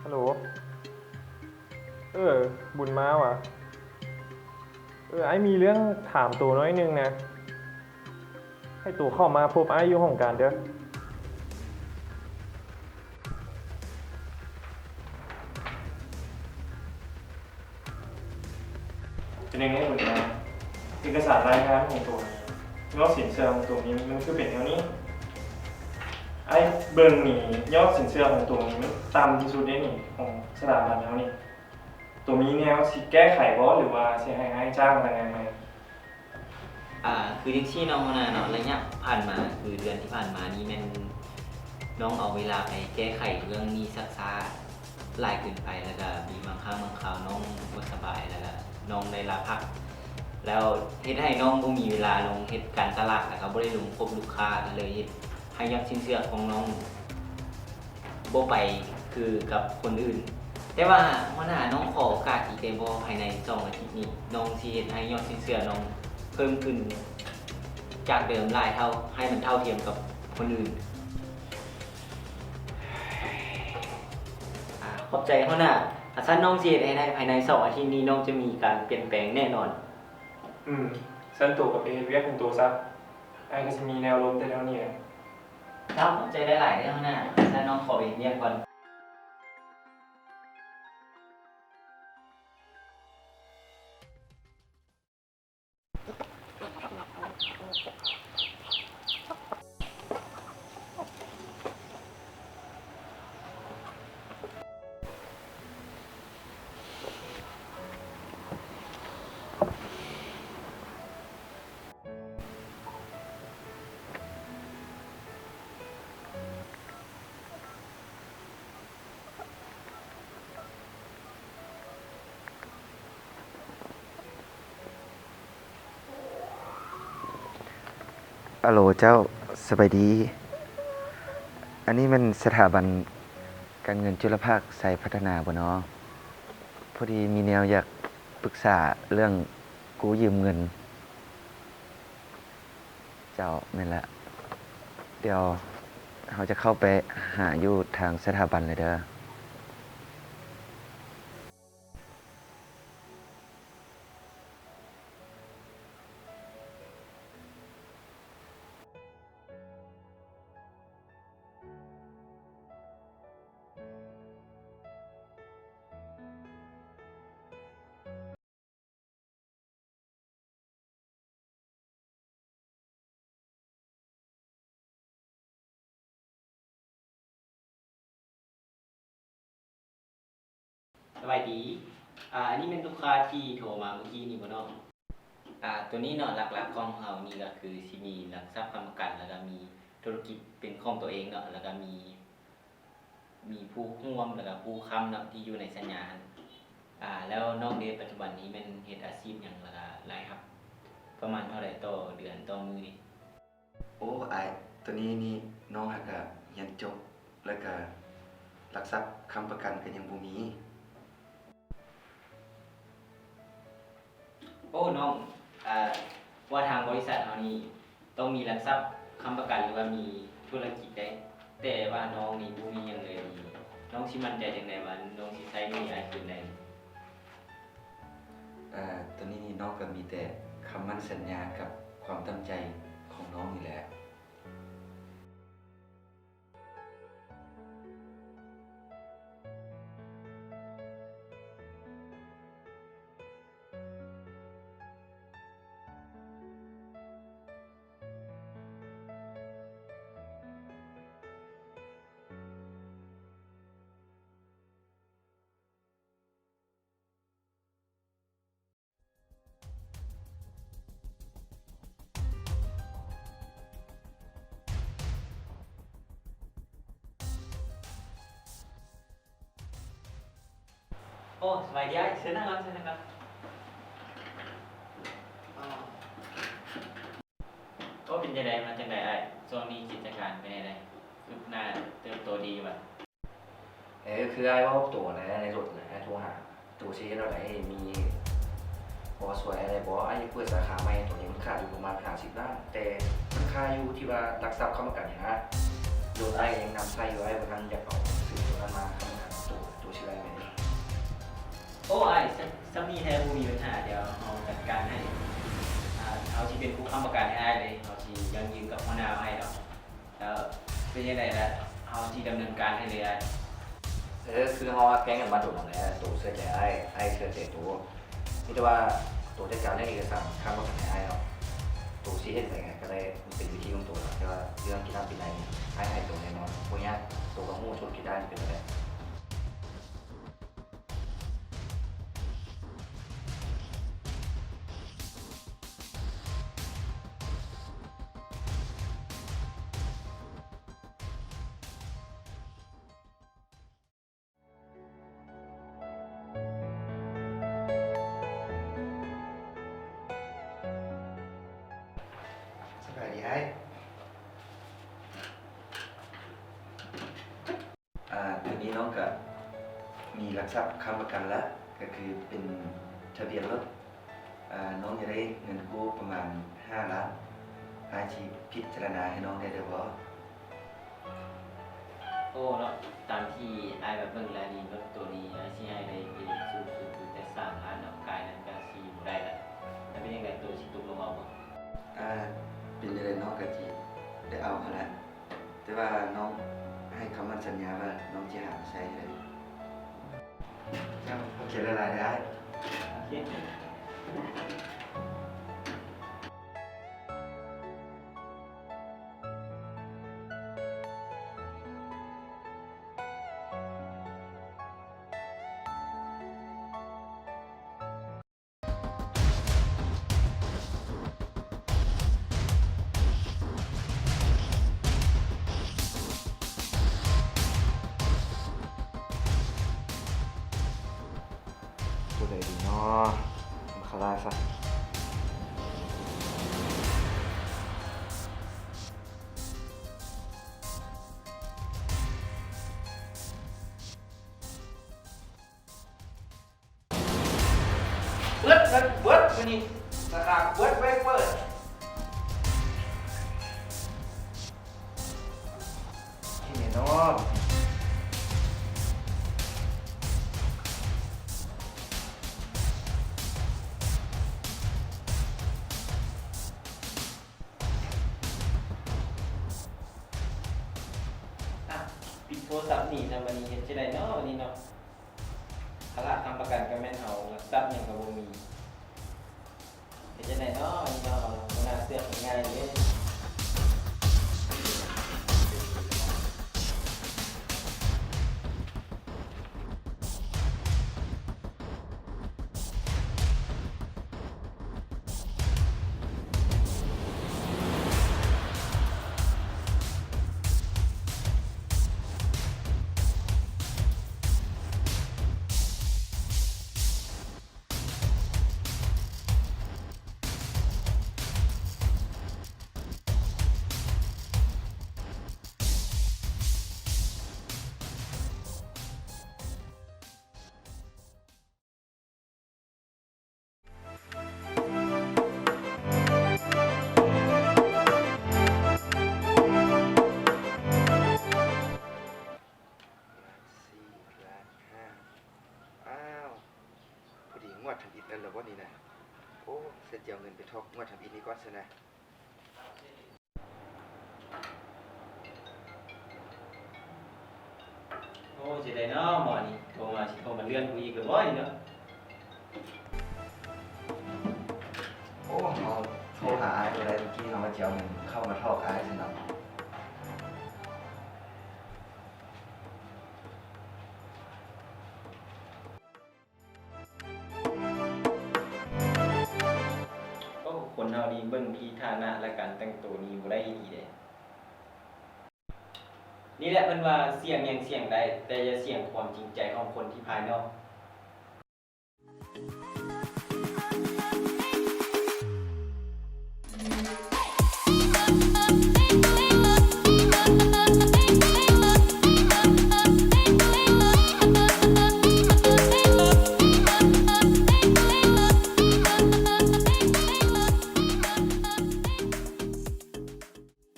ຮັລໂຫຼ ເອີ ບຸນມາຫວາ? ເອີ ອ້າຍມີເລື່ອງຖາມໂຕໜ້ອຍໜຶ່ງນະ. ໃຫ້ໂຕເຂົ້າມາພົບອ້າຍຢູ່ຫ້ອງການເດີ້. ເປັນຫຍັງແດ່ ເອກະສານລາຍງານຂອງໂຕນີ້ ຍອດສິນເຊື່ອຂອງໂຕນີ້ມັນຄືເປັນແນວນີ້? ອ້າຍເບິ່ງນີ້ ຍອດສິນເຊື່ອຂອງໂຕນີ້ມັນຕ່ຳທີ່ສຸດເດ້ນີ້ ຂອງສະຖາບັນເຮົານີ້. ໂຕມີແນວຊິແກ້ໄຂບໍ່ ຫຼືວ່າຊິໃຫ້ອ້າຍຈ້າງພະນັກງານໃໝ່? ອ່າ ຄືຈັ່ງຊີ້ເນາະຫົວໜ້າເນາະ, ໄລຍະຜ່ານມາ ຄືເດືອນທີ່ຜ່ານມານີ້ແມ່ນນ້ອງເອົາເວລາໄປແກ້ໄຂເລື່ອງໜີ້ຊັກຊ້າຫຼາຍເກີນໄປ, ແລ້ວກະມີບາງຄັ້ງບາງຄາວນ້ອງບໍ່ສະບາຍ ແລ້ວກະນ້ອງໄດ້ລາພັກ ແລ້ວເຮັດໃຫ້ນ້ອງບໍ່ມີເວລາລົງເຮັດການຕະຫຼາດ ແລ້ວກະບໍ່ໄດ້ລົງພົບລູກຄ້າ ກະເລີຍເຮັດໃຫ້ຍອດສິນເຊື່ອຂອງນ້ອງ ບໍ່ໄປຄືກັບຄົນອື່ນ. ແຕ່ວ່າຫົວໜ້າ ນ້ອງຂໍໂອກາດອີກໄດ້ບໍ່? ພາຍໃນສອງອາທິດນີ້ ນ້ອງຊິເຮັດໃຫ້ຍອດສິນເຊື່ອນ້ອງເພີ່ມຂຶ້ນຈາກເດີມຫຼາຍເທົ່າ ໃຫ້ມັນເທົ່າທຽມກັບຄົນອື່ນ. ອາ ຂອບໃຈຫົວໜ້າ. ອາ ຊັ້ນນ້ອງຊິເຮັດໃຫ້ໄດ້. ພາຍໃນສອງອາທິດນີ້ນ້ອງຈະມີການປ່ຽນແປງແນ່ນອນ. ອືມ ຊັ້ນໂຕກະໄປເຮັດວຽກຂອງໂຕຊະ. ອ້າຍກະຊິມີແນວລົມແຕ່ແນວນີ້ແຫຼະ. ເຈົ້າ ຂອບໃຈຫຼາຍໆເດີຫົວໜ້າ. ຊັ້ນນ້ອງຂໍໄປເຮັດວຽກກ່ອນ. ອາໂຫຼ ເຈົ້າ ສະບາຍດີ. ອັນນີ້ແມ່ນສະຖາບັນການເງິນຈຸລະພາກໄຊພັດທະນາບໍ່ນໍ? ພໍດີມີແນວຢາກປຶກສາເລື່ອງກູ້ຢືມເງິນ. ເຈົ້າ ແມ່ນລະ. ດຽວເຮົາຈະເຂົ້າໄປຫາຢູ່ທາງສະຖາບັນເລີຍເດີ້. ສະບາຍດີ. ອາ ອັນນີ້ແມ່ນລູກຄ້າທີ່ໂທມາມື້ກີ້ນີ້ບໍ່ເນາະ? ອາ ໂຕນີ້ເນາະ ຫຼັກໆຂອງເຮົານີ້ກະຄືຊິມີຫຼັກຊັບຄ້ຳປະກັນ ແລ້ວກະມີທຸລະກິດເປັນຂອງໂຕເອງເນາະ ແລ້ວກະມີ ມີຜູ້ຮ່ວມ ແລ້ວກະຜູ້ຄ້ຳເນາະ ທີ່ຢູ່ໃນສັນຍາຫັ້ນ. ອາ ແລ້ວນ້ອງເດ ປັດຈຸບັນນີ້ແມ່ນເຮັດອາຊີບຫຍັງ ແລ້ວກະລາຍຮັບປະມານເທົ່າໃດຕໍ່ເດືອນ ຕໍ່ມື້ນີ້? ໂອ້ ອ້າຍ ໂຕນີ້ນີ້ ນ້ອງຫາກະຮຽນຈົບ ແລ້ວກະຫຼັກຊັບຄ້ຳປະກັນກະຍັງບໍ່ມີ. ໂອ້ ນ້ອງ ອາ ວ່າທາງບໍລິສັດເຮົານີ້ຕ້ອງມີຫຼັກຊັບຄ້ຳປະກັນ ຫຼືວ່າມີທຸລະກິດໃດ ແຕ່ວ່ານ້ອງນີ້ບໍ່ມີຫຍັງເລີຍນີ້ ນ້ອງຊິໝັ້ນໃຈຈັ່ງໃດວ່ານ້ອງຊິໃຊ້ໜີ້ອ້າຍຄືນໄດ້? ອາ ໂຕນີ້ນີ້ນ້ອງກະມີແຕ່ຄຳໝັ້ນສັນຍາກັບຄວາມຕັ້ງໃຈຂອງນ້ອງນີ້ແຫຼະ. ໂອ້ ສະບາຍດີອ້າຍ ເຊີນນັ່ງກ່ອນ ເຊີນນັ່ງກ່ອນ. ໂອ້ ເປັນຈັ່ງໃດ ມາຈັ່ງໃດອ້າຍ? ຊ່ວງນີ້ກິດຈະການເປັນຈັ່ງໃດ? ຄືບໜ້າເຕີບໂຕດີຢູ່ບໍ່? ເອີ ຄືອ້າຍເວົ້າໂຕແຫຼະ ໃນລົດນະ ໂທຫາ ໂຕຊິເຮັດແນວໃດ? ມີພໍຊ່ວຍອ້າຍໄດ້ບໍ່? ອ້າຍຢາກເປີດສາຂາໃໝ່ ໂຕນີ້ມັນຂາດຢູ່ປະມານຫ້າສິບລ້ານ ແຕ່ມັນຄາຢູ່ທີ່ວ່າຫຼັກຊັບຄ້ຳປະກັນນີ້ນະ. ລົດອ້າຍກະຍັງນຳໃຊ້ຢູ່ ອ້າຍບໍ່ທັນຢາກເອົາຊື່ໂຕນັ້ນມາຄ້ຳປະກັນໂຕ. ໂຕ ໂອ້ ອ້າຍ ຊ- ສ່ຳນີ້ແທ້ ບໍ່ມີບັນຫາ ດຽວເຮົາຈັດການໃຫ້. ອາ ເຮົາຊິເປັນຜູ້ຄ້ຳປະກັນໃຫ້ອ້າຍເລີຍ ເຮົາຊິຢັ້ງຢືນກັບຫົວໜ້າອ້າຍເນາະ. ແລ້ວເປັນຈັ່ງໃດລະ ເຮົາຊິດຳເນີນການໃຫ້ເລີຍອ້າຍ. ເອີ ຄືເຮົາຮັກແພງກັນມາດົນແລ້ວ ໂຕເຊື່ອໃຈອ້າຍ ອ້າຍເຊື່ອໃຈໂຕ. ມີແຕ່ວ່າໂຕຈັດການເລື່ອງເອກະສານຄ້ຳປະກັນໃຫ້ອ້າຍເນາະ. ໂຕຊິເຮັດໄປຫຍັງກະໄດ້ ມັນເປັນວິທີຂອງໂຕລະ ແຕ່ວ່າເລື່ອງກິນນ້ຳກິນໃນນີ້ ອ້າຍໃຫ້ໂຕແນ່ນອນ. ບໍ່ຍາກ ໂຕກະຮູ້ທຸລະກິດອ້າຍເປັນແນວໃດ. ສະບາຍດີອ້າຍ. ອາ ໂຕນີ້ນ້ອງກະມີຫຼັກຊັບຄ້ຳປະກັນລະ ກະຄືເປັນທະບຽນລົດ. ອາ ນ້ອງຢາກໄດ້ເງິນກູ້ປະມານຫ້າລ້ານ ອ້າຍຊິພິຈາລະນາໃຫ້ນ້ອງໄດ້ ໄດ້ບໍ່? ໂອ້ ເນາະ ຕາມທີ່ອ້າຍມາເບິ່ງແລ້ວນີ້ ລົດໂຕນີ້ອ້າຍຊິໃຫ້ໄດ້ເປັນສູງສຸດຢູ່ແຕ່ສາມລ້ານເນາະ ກາຍນັ້ນກະຊິບໍ່ໄດ້ລະ. ແລ້ວເປັນຈັ່ງໃດ ໂຕຊິຕົກລົງເອົາບໍ່? ອາ ເປັນຈັ່ງໃດນ້ອງກະຊິໄດ້ເອົາຫັ້ນລະ. ແຕ່ວ່ານ້ອງໃຫ້ຄຳໝັ້ນສັນຍາວ່ານ້ອງຈະຫາມາໃຊ້ໃຫ້ໄດ້. ເຈົ້າ ຂອບໃຈຫຼາຍໆເດີອ້າຍ. ໂອເຄ. ໂຕໃດດີນໍ ມາຄາລາຊະ. ເບິດເງິນເບິດມື້ນີ້ ສະຫຼາກເບິດໄວເປີດ. ທີ່ແນ່ນອນ. ອ້າວ ປິດໂທລະສັບໜີຊະ ບາດນີ້ເຮັດຈັ່ງໃດເນາະ ບາດນີ້ເນາະ. ພາລະຄ້ຳປະກັນກະແມ່ນເຮົາ ຫຼັກຊັບຫຍັງກະບໍ່ມີ. ເຮັດຈັ່ງໃດເນາະ ບາດນີ້ເນາະ ເຮົາບໍ່ໜ້າເຊື່ອງ່າຍເດ້. ສີ່ລ້ານຫ້າ. ອ້າວ ພໍດີງວດທຳອິດນັ້ນລະບໍ່ນີ້ນະ. ໂອ້ ຊັ້ນຊິເອົາເງິນໄປຖອກງວດທຳອິດນີ້ກ່ອນຊັ້ນນະ. ໂອ້ ຈັ່ງໃດເນາະໝໍນີ້ ໂທມາ ຊິໂທມາເລື່ອນກູອີກແລ້ວບໍ່ນີ້ເນາະ. ໂອ້ ເຮົາໂທຫາອ້າຍບໍ່ໄດ້ ມື້ກີ້ເຮົາວ່າຊິເອົາເງິນເຂົ້າມາຖອກອ້າຍຊັ້ນເນາະ. ໂອ້ ຄົນເຮົານີ້ເບິ່ງທີ່ຖານະ ແລະ ການແຕ່ງໂຕນີ້ບໍ່ໄດ້ອີ່ຫຼີເດ້. ນີ້ແຫຼະເພິ່ນວ່າ ສ່ຽງຫຍັງສ່ຽງໄດ້ ແຕ່ຢ່າສ່ຽງຄວາມຈິງໃຈຂອງຄົນທີ່ພາຍນອກ.